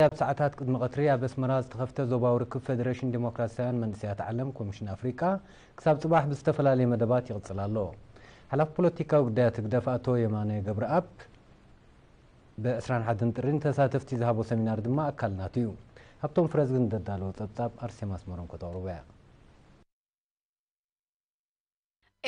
ኣብ ሰዓታት ቅድሚ ቀትሪ ኣብ ኣስመራ ዝተኸፍተ ዞባዊ ርክብ ፌደሬሽን ዴሞክራሲያውያን መንእሰያት ዓለም ኮሚሽን ኣፍሪቃ ክሳብ ጽባሕ ብዝተፈላለየ መደባት ይቕጽል ኣሎ። ሓላፊ ፖለቲካዊ ጉዳያት ህግደፍ ኣቶ የማነ ገብረኣብ ብ ዕስራን ሓደን ጥሪ ንተሳተፍቲ ዝሃቦ ሰሚናር ድማ ኣካል ናቱ እዩ። ሃብቶም ፍረዝግን ዘዳለዎ ጸብጻብ ኣርሴማ ኣስመሮም ከተቕርቦ እያ።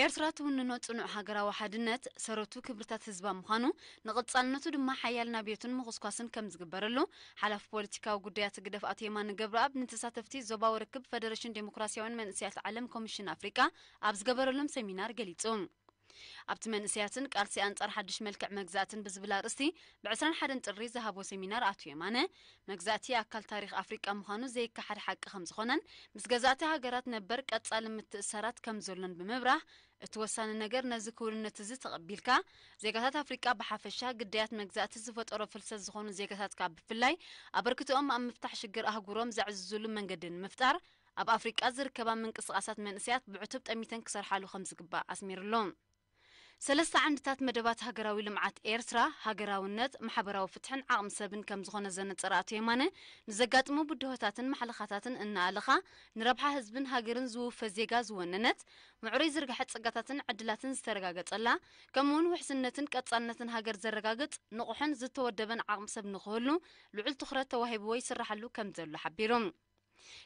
ኤርትራ ትውንኖ ጽኑዕ ሃገራዊ ሓድነት ሰረቱ ክብርታት ህዝባ ምዃኑ፣ ንቐጻልነቱ ድማ ሓያል ናብዮትን ምኹስኳስን ከም ዝግበረሉ ሓላፊ ፖለቲካዊ ጉዳያት ህግደፍ ኣቶ የማነ ገብረኣብ ንተሳተፍቲ ዞባዊ ርክብ ፈደረሽን ዴሞክራሲያውያን መንእሰያት ዓለም ኮሚሽን ኣፍሪቃ ኣብ ዝገበረሎም ሰሚናር ገሊጹ። ኣብቲ መንእሰያትን ቃልሲ ኣንጻር ሓድሽ መልክዕ መግዛእትን ብዝብል ኣርእስቲ ብ ዕስራን ሓደን ጥሪ ዝሃቦ ሰሚናር ኣቶ የማነ፣ መግዛእቲ ኣካል ታሪኽ ኣፍሪቃ ምዃኑ ዘይከሓድ ሓቂ ከም ዝኾነን፣ ምስ ገዛእቲ ሃገራት ነበር ቀጻሊ ምትእስሳራት ከም ዘሎን ብምብራህ፣ እቲ ወሳኒ ነገር ነዚ ክውንነት እዚ ተቐቢልካ፣ ዜጋታት ኣፍሪቃ ብሓፈሻ፣ ግዳያት መግዛእቲ ዝፈጠሮ ፍልሰት ዝኾኑ ዜጋታት ከኣ ብፍላይ፣ ኣበርክቶኦም ኣብ ምፍታሕ ሽግር ኣህጉሮም ዘዕዝዙሉ መንገዲ ንምፍጣር፣ ኣብ ኣፍሪቃ ዝርከባ ምንቅስቓሳት መንእሰያት ብዕቱብ ጠሚተን ክሰርሓሉ ከም ዝግባእ ኣስሚርሉ። ሰለስተ ዓንድታት መደባት ሃገራዊ ልምዓት ኤርትራ፣ ሃገራውነት፣ ማሕበራዊ ፍትሕን ዓቕሚ ሰብን ከም ዝኾነ ዘነጸረ ኣቶ የማነ፣ ንዘጋጥሙ ብድሆታትን ማሕለኻታትን እናኣለኻ፣ ንረብሓ ህዝብን ሃገርን ዝውፈ ዜጋ ዝወነነት፣ ምዕሩይ ዝርግሐ ጸጋታትን ዕድላትን ዝተረጋገጸላ፣ ከምኡ'ውን ውሕስነትን ቀጻልነትን ሃገር ዘረጋግጽ፣ ንቑሕን ዝተወደበን ዓቕሚ ሰብ ንኽህሉ ልዑል ትኹረት ተዋሂብዎ ይስራሓሉ ከም ዘሎ ሓቢሩ።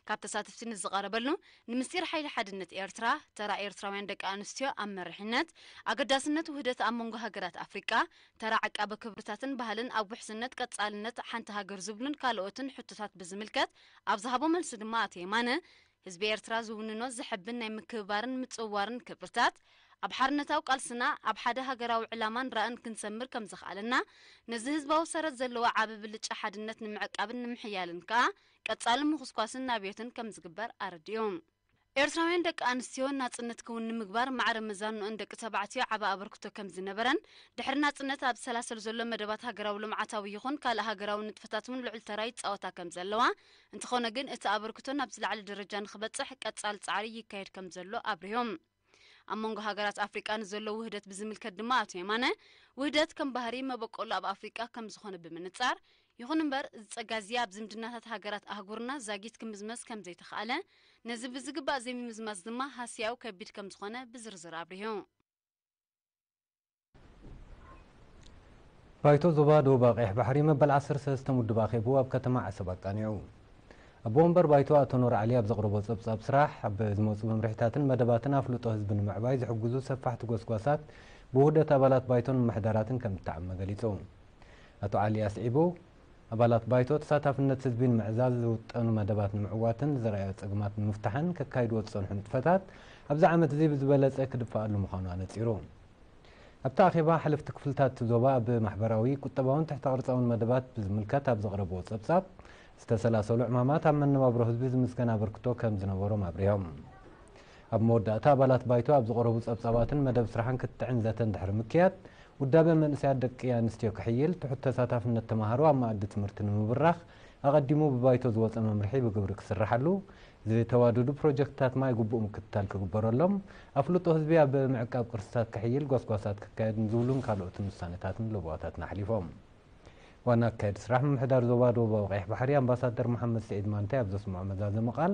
ካብ ተሳተፍቲ ንዝቐረበሉ፣ ንምስጢር ሓይሊ ሓድነት ኤርትራ፣ ተራ ኤርትራውያን ደቂ ኣንስትዮ ኣብ መሪሕነት፣ ኣገዳስነት ውህደት ኣብ መንጎ ሃገራት ኣፍሪቃ፣ ተራ ዓቃቢ ክብርታትን ባህልን ኣብ ውሕስነት ቀጻልነት ሓንቲ ሃገር ዝብሉን ካልኦትን ሕቶታት ብዝምልከት ኣብ ዝሃቦ መልሲ ድማ ኣቶ የማነ፣ ህዝቢ ኤርትራ ዝውንኖ ዘሐብን ናይ ምክብባርን ምጽውዋርን ክብርታት፣ ኣብ ሓርነታዊ ቃልስና ኣብ ሓደ ሃገራዊ ዕላማን ራእን ክንሰምር ከም ዘኽኣለና፣ ነዚ ህዝባዊ ሰረት ዘለዎ ዓቢ ብልጫ ሓድነት ንምዕቃብን ንምሕያልን ከኣ ቀጻሊ ምኹስኳስን ናብዮትን ከም ዝግበር ኣረዲኡ። ኤርትራውያን ደቂ ኣንስትዮ ናጽነት ክውን ንምግባር ማዕረ መዛንኦን ደቂ ተባዕትዮ ዓቢ ኣበርክቶ ከም ዝነበረን፣ ድሕሪ ናጽነት ኣብ ዝሰላሰል ዘሎ መደባት ሃገራዊ ልምዓታዊ ይኹን ካልእ ሃገራዊ ንጥፈታት እውን ልዑል ተራ ይጻወታ ከም ዘለዋ፣ እንተኾነ ግን እቲ ኣበርክቶ ናብ ዝለዓለ ደረጃ ንኽበጽሕ ቀጻሊ ጻዕሪ ይካየድ ከም ዘሎ ኣብሪሆም። ኣብ መንጎ ሃገራት ኣፍሪቃ ንዘሎ ውህደት ብዝምልከት ድማ ኣቶ የማነ፣ ውህደት ከም ባህሪ መበቆሉ ኣብ ኣፍሪቃ ከም ዝኾነ ብምንጻር፣ ይኹን እምበር፣ እዚ ጸጋ እዚ ኣብ ዝምድናታት ሃገራት ኣህጉርና ዛጊት ክምዝመዝ ከም ዘይተኻእለ፣ ነዚ ብዝግባእ ዘይምምዝማዝ ድማ ሃስያኡ ከቢድ ከም ዝኾነ ብዝርዝር ኣብሪሁ። ባይቶ ዞባ ደቡብ ቀይሕ ባሕሪ መበል ዓሰርተ ሰለስተ ውድብ ኣኼቡ ኣብ ከተማ ዓሰብ ኣቃኒዑ። ኣቦ ወንበር ባይቶ ኣቶ ኖር ዓሊ ኣብ ዘቕረቦ ጸብጻብ ስራሕ፣ ኣብ ዝመጹ መምርሒታትን መደባትን ኣፍልጦ ህዝቢ ንምዕባይ ዝሕግዙ ሰፋሕቲ ጎስጓሳት ብውህደት ኣባላት ባይቶን ምምሕዳራትን ከም እተዓመ ገሊጹ። ኣቶ ዓሊ ኣስዒቡ፣ ኣባላት ባይቶ ተሳታፍነት ህዝቢ ንምዕዛዝ ዝውጠኑ መደባት ንምዕዋትን ዝረኣዮ ጸገማት ንምፍታሕን ከካይድዎ ዝጸንሑ ንጥፈታት ኣብዚ ዓመት እዚ ብዝበለጸ ክድፋኣሉ ምዃኑ ኣነጺሩ። ኣብቲ ኣኼባ፣ ሓለፍቲ ክፍልታት እቲ ዞባ ኣብ ማሕበራዊ፣ ቁጠባውን ትሕተ ቅርጻውን መደባት ብዝምልከት ኣብ ዘቕረብዎ ጸብጻብ፣ ዝተሰላሰሉ ዕማማት ኣብ መነባብሮ ህዝቢ ዝምስገን ኣበርክቶ ከም ዝነበሮም ኣብሪሆም። ኣብ መወዳእታ፣ ኣባላት ባይቶ ኣብ ዝቐረቡ ጸብጻባትን መደብ ስራሕን ክትዕን ዘተን ድሕሪ ምክያድ፣ ውዳበ መንእሰያት ደቂ ኣንስትዮ ክሕይል፣ ትሑት ተሳታፍነት ተማሃሮ ኣብ መኣዲ ትምህርቲ ንምብራኽ፣ ኣቐዲሙ ብባይቶ ዝወጸ መምርሒ ብግብሪ ክስርሓሉ፣ ዝተዋደዱ ፕሮጀክትታት ማይ ግቡእ ምክትታል ክግበረሎም፣ ኣፍልጦ ህዝቢ ኣብ ምዕቃብ ቅርስታት ክሕይል ጎስጓሳት ክካየድ ንዝብሉን ካልኦትን ውሳነታትን ለበዋታትን ኣሕሊፎም። ዋና ኣካየዲ ስራሕ ምምሕዳር ዞባ ደቡባዊ ቀይሕ ባሕሪ ኣምባሳደር መሓመድ ስዒድ ማንታይ ኣብ ዘስምዖ መዛዘሚ ቃል፣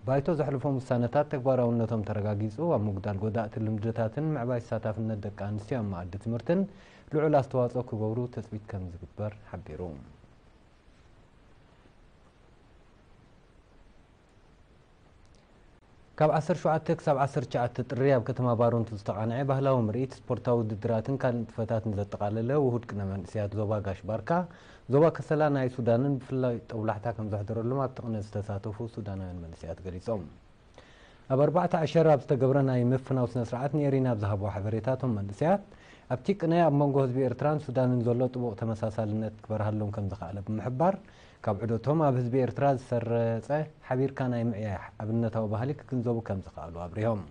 ባይቶ ዘሕልፎም ውሳነታት ተግባራውነቶም ተረጋጊጹ፣ ኣብ ምጉዳል ጎዳእቲ ልምድታትን ምዕባይ ተሳታፍነት ደቂ ኣንስትዮ ኣብ መኣዲ ትምህርትን ልዑል ኣስተዋጽኦ ክገብሩ ትጽቢት ከም ዝግበር ሓቢሩ። ካብ ዓሰርተ ሸውዓተ ክሳብ ዓሰርተ ትሽዓተ ጥሪ ኣብ ከተማ ባሮንቱ ዝተቓንዐ ባህላዊ ምርኢት፣ ስፖርታዊ ውድድራትን ካልእ ንጥፈታትን ዘጠቓለለ ውሁድ ቅነ መንእሰያት ዞባ ጋሽ ባርካ፣ ዞባ ከሰላ ናይ ሱዳንን ብፍላይ ጦብላሕታ ከም ዘሕደረሎም ኣብቲ ቅነ ዝተሳተፉ ሱዳናውያን መንእሰያት ገሊጾም። ኣብ ኣርባዕተ ዕሸር ኣብ ዝተገብረ ናይ ምፍናው ስነ ስርዓት ንኤሪና ኣብ ዝሃብዎ ሓበሬታ፣ እቶም መንእሰያት ኣብቲ ቅነ ኣብ መንጎ ህዝቢ ኤርትራን ሱዳንን ዘሎ ጥቡቕ ተመሳሳልነት ክበርሃሎም ከም ዝኸኣለ ብምሕባር፣ ካብ ዑደቶም ኣብ ህዝቢ ኤርትራ ዝሰረጸ ሓቢርካ ናይ ምዕያይ ኣብነታዊ ባህሊ ክግንዘቡ ከም ዝኸኣሉ ኣብሪሆም።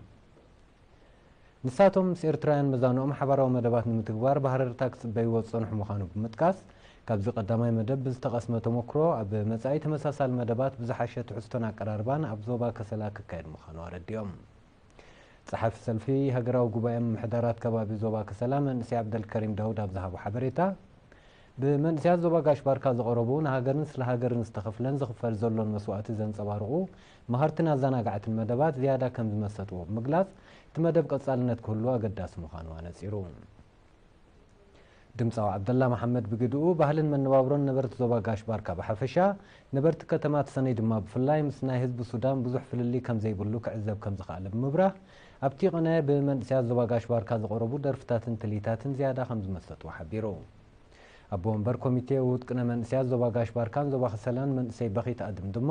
ንሳቶም ምስ ኤርትራውያን መዛንኦም ሓባራዊ መደባት ንምትግባር ብሃረርታ ክጽበይዎ ዝጸንሑ ምዃኑ ብምጥቃስ፣ ካብዚ ቀዳማይ መደብ ብዝተቐስመ ተመክሮ ኣብ መጻኢ ተመሳሳሊ መደባት ብዝሓሸ ትሕዝቶን ኣቀራርባን ኣብ ዞባ ከሰላ ክካየድ ምዃኑ ኣረዲኦም። ጸሓፊ ሰልፊ ሃገራዊ ጉባኤ ምምሕዳራት ከባቢ ዞባ ከሰላ መንእሰይ ዓብደልከሪም ዳውድ ኣብ ዝሃቦ ሓበሬታ፣ ብመንእሰያት ዞባ ጋሽ ባርካ ዝቐረቡ ንሃገርን ስለ ሃገርን ዝተኸፍለን ዝኽፈል ዘሎን መስዋእቲ ዘንጸባርቑ መሃርትን ኣዘናጋዕትን መደባት ዝያዳ ከም ዝመሰጥዎ ብምግላጽ፣ እቲ መደብ ቀጻልነት ክህሉ ኣገዳሲ ምዃኑ ኣነጺሩ። ድምጻዊ ዓብደላ መሓመድ ብግድኡ፣ ባህልን መነባብሮን ነበርቲ ዞባ ጋሽ ባርካ ብሓፈሻ፣ ነበርቲ ከተማ ተሰነይ ድማ ብፍላይ ምስ ናይ ህዝቢ ሱዳን ብዙሕ ፍልልይ ከም ዘይብሉ ክዕዘብ ከም ዝኸኣለ ብምብራህ፣ ኣብቲ ቅነ ብመንእሰያት ዞባ ጋሽ ባርካ ዝቐረቡ ደርፍታትን ትልሂታትን ዝያዳ ከም ዝመሰጥዎ ሓቢሩ። ኣቦ ወንበር ኮሚቴ ውሁድ ቅነ መንእሰያት ዞባ ጋሽ ባርካን ዞባ ከሰላን መንእሰይ በኺት ኣድም ድማ፣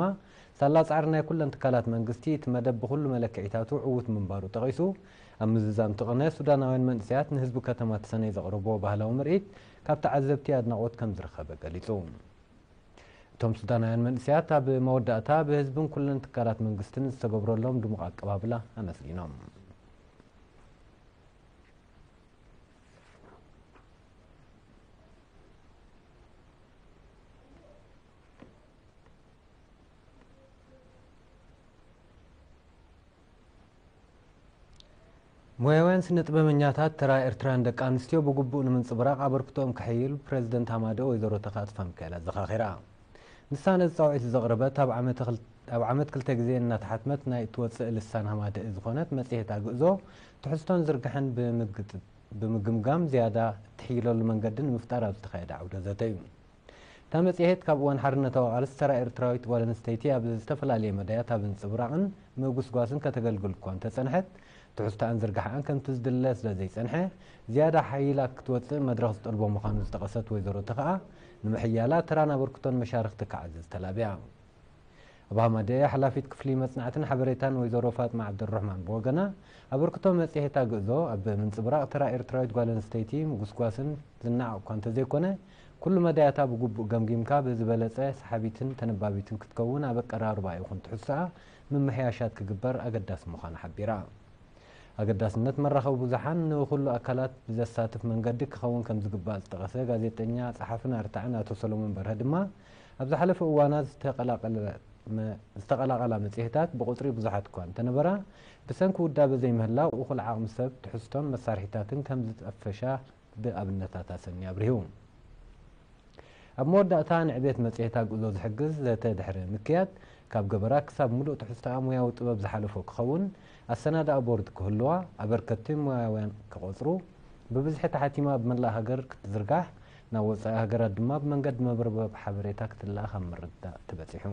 ሳላ ጻዕሪ ናይ ኩለን ትካላት መንግስቲ፣ እቲ መደብ ብኹሉ መለክዒታቱ ዕዉት ምንባሩ ጠቒሱ፣ ኣብ ምዝዛም እቲ ቅነ፣ ሱዳናውያን መንእሰያት ንህዝቢ ከተማ ተሰነይ ዘቕረብዎ ባህላዊ ምርኢት ካብ ተዓዘብቲ ኣድናቖት ከም ዝረኸበ ገሊጹ። እቶም ሱዳናውያን መንእሰያት ኣብ መወዳእታ ብህዝብን ኩለን ትካላት መንግስትን ዝተገብረሎም ድሙቕ ኣቀባብላ ኣመስጊኖም። ሞያውያን ስነ ጥበበኛታት ተራ ኤርትራውያን ደቂ ኣንስትዮ ብግቡእ ንምንጽብራቕ ኣበርክቶኦም ከሐይል ፕሬዝደንት ሃማደ ወይዘሮ ተኽኣ ተስፋሚካኤል ኣዘኻኺራ። ንሳ ነዚ ጻውዒት ዘቕረበት ኣብ ዓመተ ክል-፣ ኣብ ዓመት ክልተ ግዜ እናተሓትመት ናይ እትወጽእ ልሳን ሃማደ ዝኾነት መጽሔት ኣግእዞ ትሕዝቶን ዝርግሐን ብምግጥ-፣ ብምግምጋም ዝያዳ እትሕይለሉ መንገዲ ንምፍጣር ኣብ ዝተኻየደ ዓውደ ዘተ እዩ። እታ መጽሔት ካብ እዋን ሓርነታዊ ቃልሲ ተራ ኤርትራዊት ጓል ኣንስተይቲ ኣብ ዝተፈላለየ መዳያት ኣብ ምንጽብራቕን ምጉስጓስን ከተገልግል እኳ እንተጸንሐት፣ ትሕዝቶኣን ዝርግሐኣን ከምቲ ዝድለ ስለ ዘይጸንሐ፣ ዝያዳ ሓይላ ክትወጽእ መድረኽ ዝጠልቦ ምዃኑ ዝጠቐሰት ወይዘሮ ተኽኣ፣ ንምሕያላ ተራን ኣበርክቶን መሻርኽቲ ክዓዝዝ ተላብያ። ኣብ ሃማደኤ ሓላፊት ክፍሊ መጽናዕትን ሓበሬታን ወይዘሮ ፋጥማ ዓብደልረሕማን ብወገና፣ ኣበርክቶ መጽሔት ኣግእዞ ኣብ ምንጽብራቕ ተራ ኤርትራዊት ጓል ኣንስተይቲ ምጉስጓስን ዝነዓቕ እኳ እንተዘይኮነ፣ ኩሉ መዳያታ ብግቡእ ገምጊምካ ብዝበለጸ ሰሓቢትን ተነባቢትን ክትከውን ኣብ ኣቀራርባ ይኹን ትሕዝቶኣ ምምሕያሻት ክግበር ኣገዳሲ ምዃኑ ሓቢራ። ኣገዳስነት መራኸቢ ብዙሓን ንኹሉ ኣካላት ብዘሳትፍ መንገዲ ክኸውን ከም ዝግባእ ዝጠቐሰ ጋዜጠኛ፣ ጸሓፍን ኣርታዕን ኣቶ ሰሎሞን በርሀ ድማ፣ ኣብ ዝሓለፈ እዋናት ዝተቐላቐለ መ-፣ ዝተቐላቐላ መጽሔታት ብቑጽሪ ብዙሓት እኳ እንተነበራ፣ ብሰንኪ ውዳበ ዘይምህላው እኹል ዓቕሚ ሰብ፣ ትሕዝቶን መሳርሒታትን ከም ዝጠፈሻ ብኣብነታት ኣሰንዩ ኣብሪሁ። ኣብ መወዳእታ ንዕቤት መጽሔት ኣግእዞ ዝሕግዝ ዘተ ድሕሪ ምክያድ፣ ካብ ገበራ ክሳብ ምሉእ ትሕዝቶኣ ሞያዊ ጥበብ ዝሓለፎ ክኸውን፣ ኣሰናድኣ ቦርድ ክህልዋ፣ ኣበርከትቲ ሞያውያን ክቖጽሩ፣ ብብዝሒ ተሓቲማ ኣብ መላእ ሃገር ክትዝርጋሕ፣ ናብ ወጻኢ ሃገራት ድማ ብመንገዲ መርበብ ሓበሬታ ክትለኣኽ ኣብ ምርድዳእ ተበጺሑ።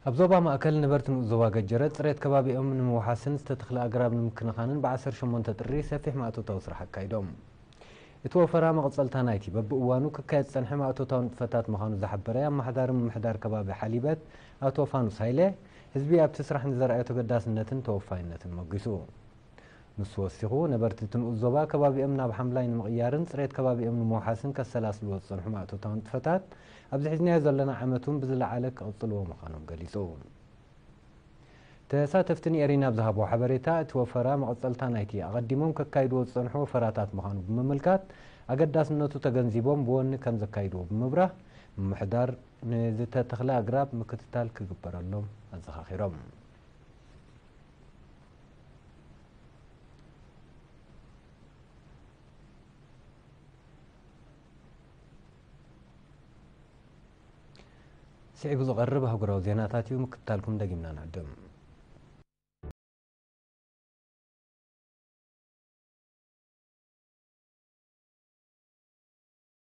ኣብ ዞባ ማእከል ነበርቲ ንኡስ ዞባ ገጀረ ጽሬት ከባቢኦም ንምውሓስን ዝተተኽለ ኣግራብ ንምክንኻንን ብዓሰርተ ሸሞንተ ጥሪ ሰፊሕ ማእቶታዊ ስራሕ ኣካይዶም። እቲ ወፈራ መቐጸልታ ናይቲ በብእዋኑ ክካየድ ዝጸንሐ ማእቶታዊ ንጥፈታት ምዃኑ ዝሓበረ ኣመሓዳሪ ምምሕዳር ከባቢ ሓሊበት ኣቶ ፋኑስ ሃይለ፣ ህዝቢ ኣብቲ ስራሕ ንዘርኣዮ ተገዳስነትን ተወፋይነትን ሞጊሱ። ንሱ ወሲኹ፣ ነበርቲ እቲ ንኡስ ዞባ ከባቢኦም ናብ ሓምላይ ንምቕያርን ጽሬት ከባቢኦም ንምውሓስን ከሰላስልዎ ዝጸንሑ ማእቶታዊ ንጥፈታት፣ ኣብዚ ሒዝናዮ ዘለና ዓመት እውን ብዝለዓለ ክቕጽልዎ ምዃኖም ገሊጹ። ተሳተፍቲ ንኤሪና ኣብ ዝሃብዎ ሓበሬታ፣ እቲ ወፈራ መቐጸልታ ናይቲ ኣቐዲሞም ከካይድዎ ዝጸንሑ ወፈራታት ምዃኑ ብምምልካት፣ ኣገዳስነቱ ተገንዚቦም ብወኒ ከም ዘካይድዎ ብምብራህ፣ ምምሕዳር ንዝተተኽለ ኣግራብ ምክትታል ክግበረሎም ኣዘኻኺሮም። ስዒቡ ዝቐርብ ኣህጉራዊ ዜናታት እዩ፣ ምክትታልኩም ደጊምና ንዕድም።